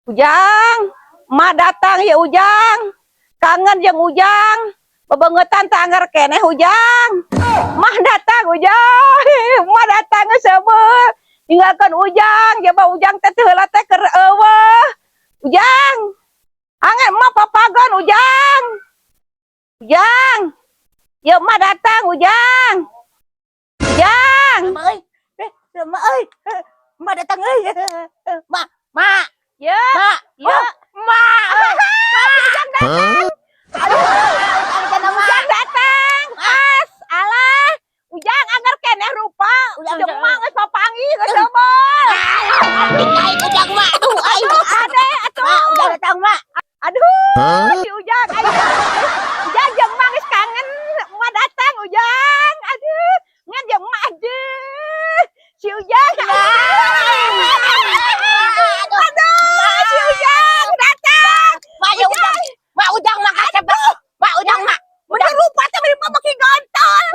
Ujang, Emak datang ya, Ujang. Kangen jeung Ujang. Bebengetan teh angger keneh, Ujang. Mah datang, Ujang. Mah datang seubeuh. Tinggalkan Ujang, coba Ujang teh teu heula teh keur euweuh. Ujang. Angan emak papagon, Ujang. Ujang. Ya, emak datang, Ujang. Ujang. Mak euy. Eh, mak euy. Mak datang euy. Mak, mak, Ya, mak. ya. Mak. Ujang datang. Aduh, Ujang datang. As, alah. Ujang angger keneh rupa. Ujang, Ujang mah geus papanggih geus seubeuh. Aing ujang, mak. Aduh, aing. Ade atuh. Mak, ujang datang, mak. Aduh, si Ujang ayo. Ujang jeung mah geus kangen. Emak datang, Ujang. Aduh, ngan jeung emak aja. Si Ujang. Aduh, si Ujang datang. Mak, ya ujang. Mak, ujang mak kasep. Mak, ujang, mak. Bener rupa teh bari mah beuki gontol.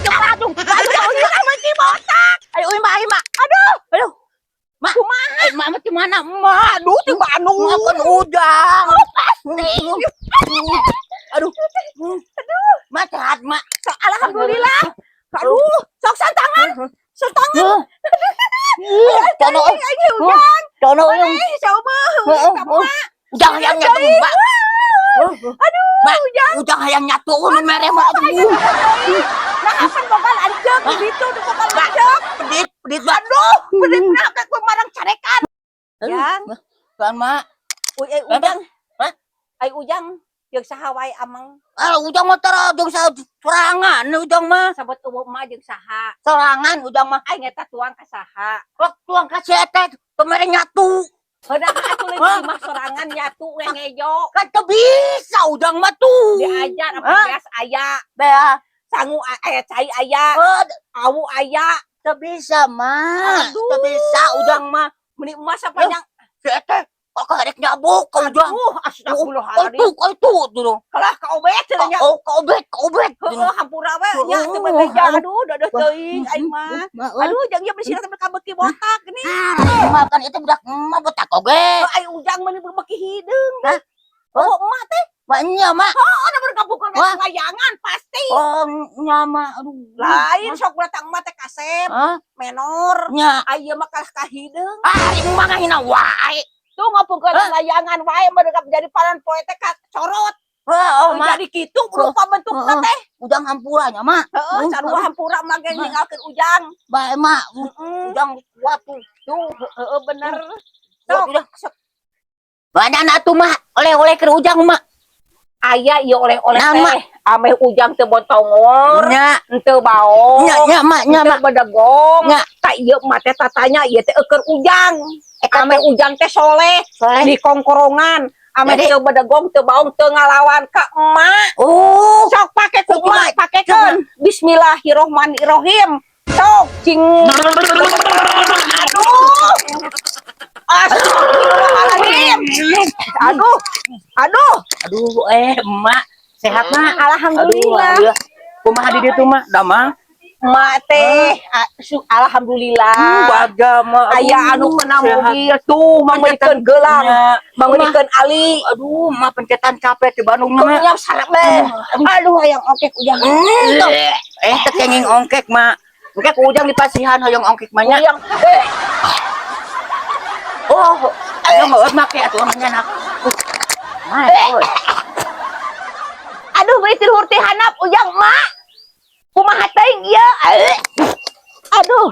Coba aduh. Aduh, Ujang beuki botak. Ayo, mak, ayo, mak. Aduh, Aduh. Mak, kumaha? Eh, mak mah di mana? Mak, Aduh, di Bandung. mak kan ujang. Pasti. Aduh. Aduh. Mak sehat, mak. Alhamdulillah. Aduh, sok santangan. Santangan. Tono, Ayo, Ujang. tono yung Eh, coba. Heeh, Kamu ujang hayang nyatu, mak. Aduh, Mak, Ujang. Ujang hayang nyatu nu mere mak. Aduh. Nah, apa boga lanceuk di ditu di boga lanceuk. Pedit, pedit, mak. Aduh, pedit nah kayak marang carekan. Ujang. Kan, mak. Uy, ay Ujang. Hah? Ay Ujang, jeung saha wae ameng? Ah, ujang mah tara jeung sorangan ujang mah. Sabot euweuh mah jeung saha? Sorangan ujang mah. Aing eta tuang ka saha? Wah, tuang ka si eta pemere nyatu. Heudah atuh leuwih Hah? mah sorangan nyatu we ngejo. Kan teu bisa ujang mah tuh. Diajar apa Hah? beas aya, Bea. Sangu aya, cai aya, Oh, awu aya. teu bisa, mah. Aduh. Teu bisa ujang mah. Meni emas sapanjang. Si eta kok karek nyabuk ka ujang. Aduh, Oh, astagfirullahaladzim. tuh, oh, tuh, tuh. Kalah ka obet cenah nya. Oh, ka obet, ka obet. Heeh, hampura we nya teu bebeja. Aduh, dodoh teuing aing mah. Aduh, jang ieu bersih teh beuki botak geuning. Ah, makan itu budak emak botak oge. Oh, ai Ujang mah beuki hideung. Hah? Oh, emak teh Maknya, mak. oh, da berkapukul Wah. layangan pasti. Oh, nya, mak. Aduh. Lain sok datang emak teh kasep, Hah? Menor. Nya. Ai ieu mah kalah ka hideung. Ah, emak ngahina wae. Tuh ngapungkeun layangan wae mah jadi paran poe teh ka corot. Oh, mak. Jadi kitu rupa bentukna teh. Ujang hampura nya, mak. Heeh, sarua hampura mah ge ninggalkeun Ujang. Bae, mak. Heeh. Ujang kuat tuh. Tuh, heeh bener. Kuat Sok, ujang. sok. Banyak atuh, mak. Oleh-oleh ke ujang, mak. Aya ieu oleh-oleh Nah, teh. Mak. Ameh Ujang teu bontongor, Nya, teu baong, nya, nya, mak, nya, teu mak. bedegong. Nya. Tak ieu mah teh tatanya ieu teh eukeun Ujang. Eta Ameh Ujang teh soleh soleh. Di kongkorongan. Ameh Jadi- teu bedegong, teu baong, teu ngalawan ka emak. Oh, Sok pake ku Sok, emak, pakekeun. Bismillahirrohmanirrohim. Sok cing. Aduh. Astagfirullahaladzim. Aduh. Aduh. Aduh, eh, emak. Sehat, mak? Alhamdulillah. Aduh, kumaha di ditu, mak? Damang? Emak teh, alhamdulillah. Baga, mak. Aya anu kena sehat. Mobil tuh mangeulikeun gelang, Nya. mangeulikeun ali. Aduh, mak pencetan capek di Bandung, mak. Nya sarap teh. Aduh, hayang ongkek Ujang. Eh, teu kenging ongkek, mak. Engke ku ujang dipasihan hoyong ongkek mah nya. Ujang eh. Oh, ayo mau make atuh nya nak. Mak, euy. Aduh, beri tiluhur ti handap Ujang mak. Kumaha teuing ieu? Eh. Aduh.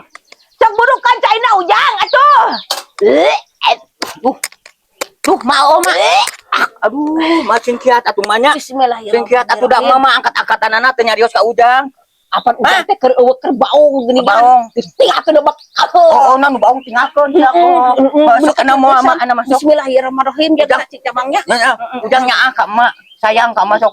Sok burukan caina, Ujang atuh. Eh. Tuh. Tuh, mak, oh, mak. Ah, aduh, mak sing kiat atuh mah nya. Sing kiat atuh da Bismillahirrahmanirrahim. mama angkat-angkatanana teu nyarios ka ujang. Apan Ujang teh keur euweuh keur baong geuningan. Baong. Geus tinggalkeun bak. Oh, oh, nu baong tinggalkeun sia aku. Masuk kana moal mak ana masuk. Bismillahirrahmanirrahim. Ujang. Jaga cik cabangnya. Ya, ujang nyaah ka emak. Sayang ka masuk.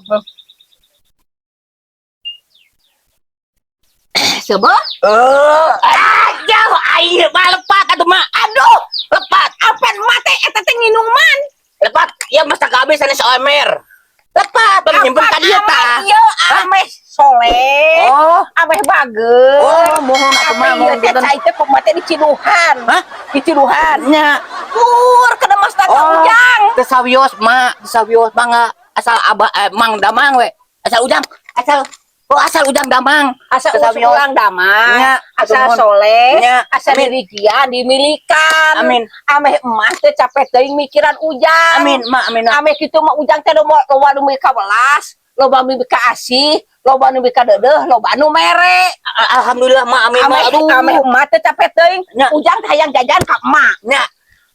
Coba. Eh, aja air mah lepat atuh mak. Aduh, lepat. Apan mate eta teh nginuman. Lepat. Ya masa Abi sanes omer. Lepat, bang nyimpen ka dieu tah. Ieu ameh soleh. Oh, Ameh bager. oh, mohon atuh mah, Ameh mohon ieu teh punten. Cai teh kumaha teh diciduhan. Hah? Diciduhan. Nya. Pur kana mastaka Oh. Ujang. Teu sawios, mak, teu sawios mangga asal abah mang damang we. Asal Ujang, asal oh asal Ujang damang. Asal Teu sawios. urang damang, Nya, asal atuh nuhun. soleh, Nya, asal amin. dirikian dimilikan. Amin. Ameh emas teh capek teuing mikiran Ujang. Amin, mak, amin. Ameh kitu mah Ujang teh loba loba nu mika welas, loba nu mika asih, loba nu mika deudeuh, loba nu mere. Alhamdulillah, mak, amin, mak. Ameh Aduh. ameh emak teh capek teuing. Nya. Ujang teh hayang jajan ka emak. Nya,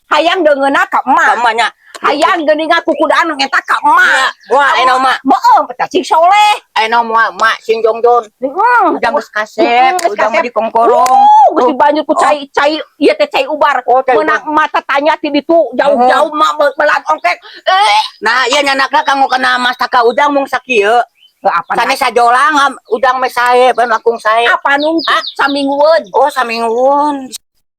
Hayang deungeunna ka emak. ka emak nya. Hayang geuningan kukudaan eta ka emak. Nya, wah, ayeuna mah. Boeung, teh cing soleh. Ayeuna mah mak sing jongjon. Ujang geus kasep, Geus Ujang mah kasep. di kongkorong. Geus dibanjur ku cai cai ieu teh cai ubar. Oh, cai Meunang mata tanya ti ditu jauh-jauh mak belat ongkek. Eh, Nah, ieu nyanakna kanggo kana mastaka Ujang mung sakieu. Apa Sanes sajolang Ujang mah sae, pan langkung sae. Apa nunggu saminggueun? Oh, saminggueun.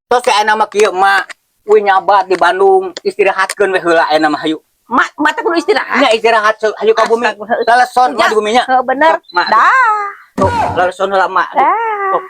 Tos kayak ayeuna mah kieu mak. Wih nyabat di Bandung, istirahatkeun we heula ayeuna mah hayu. Mak mata kudu istirahat. Nya istirahat hayu ka bumi. Astagfirullah. Laleson mah di bumi nya. Heuh, bener. Mak. Dah. Tuh, laleson heula mak. Dah. Sok.